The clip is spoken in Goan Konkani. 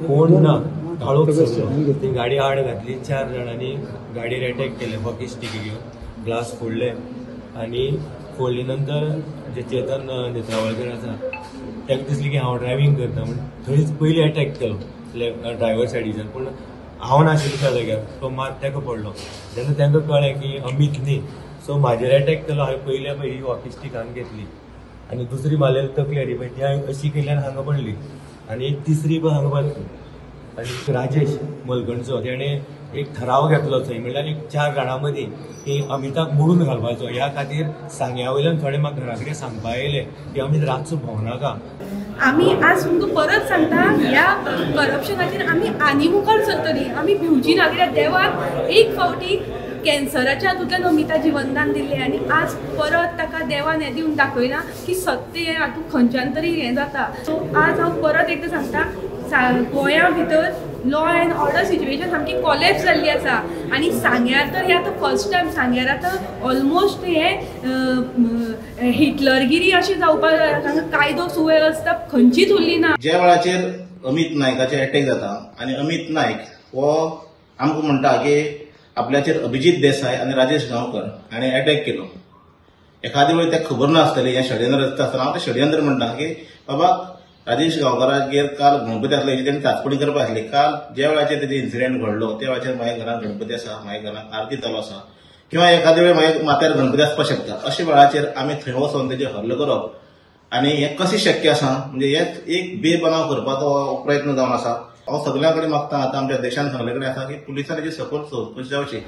कोण ना, काळोख सोडलो. ती गाडी आड घातली, 4 जाणांनी गाडयेर अटॅक केले, हॉकी स्टिक घेवन ग्लास फोडले आनी फोडले नंतर जे चेतन नेत्रावळकर आसा ताका दिसलें की हांव ड्रायव्हींग करता म्हण थंयच पयलीं अटॅक केलो ड्रायव्हर सायडीच्यान, पूण हांव नाशिल्लो त्या जाग्यार, तो मात ताका पडलो. तेन्ना तांकां कळ्ळें की अमीत न्ही, सो म्हाजेर अटॅक केलो. हांवें पयल्या पळय ही हॉकी स्टीक हांगा घेतली आनी दुसरी मारलेली तकलेर पळय ती हांवें अशी केली आनी हांगा पडली आनी तिसरी पळय हांगा पडली. आनी राजेश मलगणचो तेणें एक ठराव घेतलो थंय, म्हणल्यार एक 4 जाणां मदीं की अमिताक मोडून घालपाचो. ह्या खातीर सांग्या वयल्यान थोडे म्हाका घरा कडेन सांगपा येयले की अमीत रातचो भोंवनाका. आमी आज तुमकां परत सांगता, ह्या करप्शनाचेर आमी आनी मुखार सरतली, आमी भिवची ना. कित्याक देवान एक फावटी कॅन्सराच्या हातूंतल्यान अमिता जिवनदान दिल्लें आनी आज परत ताका देवान हें दिवन दाखयलां की सत्य हें हातूंत खंयच्यान तरी हें जाता. सो आज हांव परत एकदां सांगता, गोंया भितर लॉ एंड ऑर्डर सिच्युएशन सामकी कॉलेप्स जाल्ली आसा आनी सांग्यार तर हें आतां फर्स्ट टायम सांग्यार आतां ऑलमोस्ट हें हिटलरगिरी अशी जावपाक हांगा कायदो सुवेवस्था खंयचीच उरली ना. ज्या वेळाचेर अमीत नायकाचेर अटॅक जाता आनी अमीत नायक हो आमकां म्हणटा की आपल्याचेर अभिजीत देसाय आनी राजेश गांवकर हाणें अटॅक केलो. एखादे वेळी ताका खबर नासतली हें षडयंत्र रचता आसतना हांव तें षडयंत्र म्हणटा की बाबा राजेश गांवकरागेर काल गणपती आसलो, हेजी तेणी चांचपणी करपा आसली. काल ज्या वेळाचेर तेजे इन्सिडेंट घडलो त्या वेळाचेर म्हाज्या घरांत गणपती आसा, म्हाज्या घरांत आरती चालू आसा किंवा एखाद्या वेळ म्हाज्या माथ्यार गणपती आसपाक शकता. अशा वेळाचेर आमी थंय वचोन तेजेर हल्लो करप आनी हें कशें शक्य आसा, म्हणजे हें एक बेबनाव करपाचो प्रयत्न जावन आसा. हांव सगळ्यां कडेन मागता, आतां आमच्या देशान सगळे कडेन आसा की पुलिसांनी सखोल चवकशी जावची.